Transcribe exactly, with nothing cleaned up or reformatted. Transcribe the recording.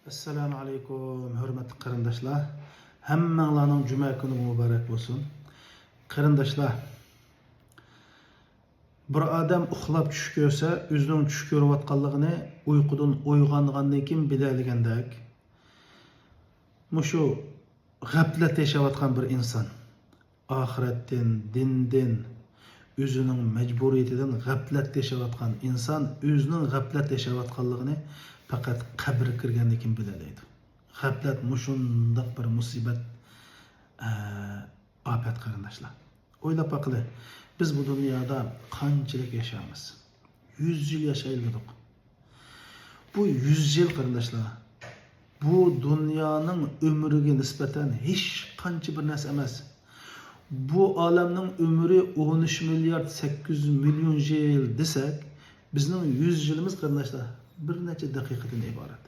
ئەسسالامۇ ئەلەيكۇم، ھۆرمەتلىك قېرىنداشلار. ھەممەڭلارنىڭ جۈمە كۈنى مۇبارەك بولسۇن. قېرىنداشلار، بىر ئادەم ئۇخلاپ چۈش كۆرسە، ئۆزىنىڭ چۈش كۆرۈۋاتقانلىقىنى ئۇيقۇدىن ئويغانغاندىن كېيىن بىلەلىگەندەك، مۇشۇ غەپلەت ياشاۋاتقان بىر ئىنسان، ئاخىرەتتىن، دىندىن، ئۆزىنىڭ مەجبۇرىيىتىدىن غەپلەت ياشاۋاتقان ئىنسان ئۆزىنىڭ غەپلەت ياشاۋاتقانلىقىنى پەقەت قەبرىگە كىرگەندىن كېيىن بىلەلەيدۇ. غەپلەت مۇشۇنداق بىر مۇسىبەت، ئە، ئاپەت، قېرىنداشلار. ئويلاپ باقىلى، بىز بۇ دۇنيادا قانچىلىك ياشايمىز؟ يۈز يىل ياشايلى دېدۇق. بۇ يۈز يىل، قېرىنداشلار، بۇ دۇنيانىڭ ئۆمرىگە نىسبەتەن ھېچ قانچە بىر نەرسە ئەمەس. بۇ ئالەمنىڭ ئۆمرى ئون ئۈچ مىليارد سەككىز يۈز مىليون يىل دېسەك، بىزنىڭ يۈز يىلىمىز، قېرىنداشلار، بىر نەچچە دەقىقىدىن ئىبارەت.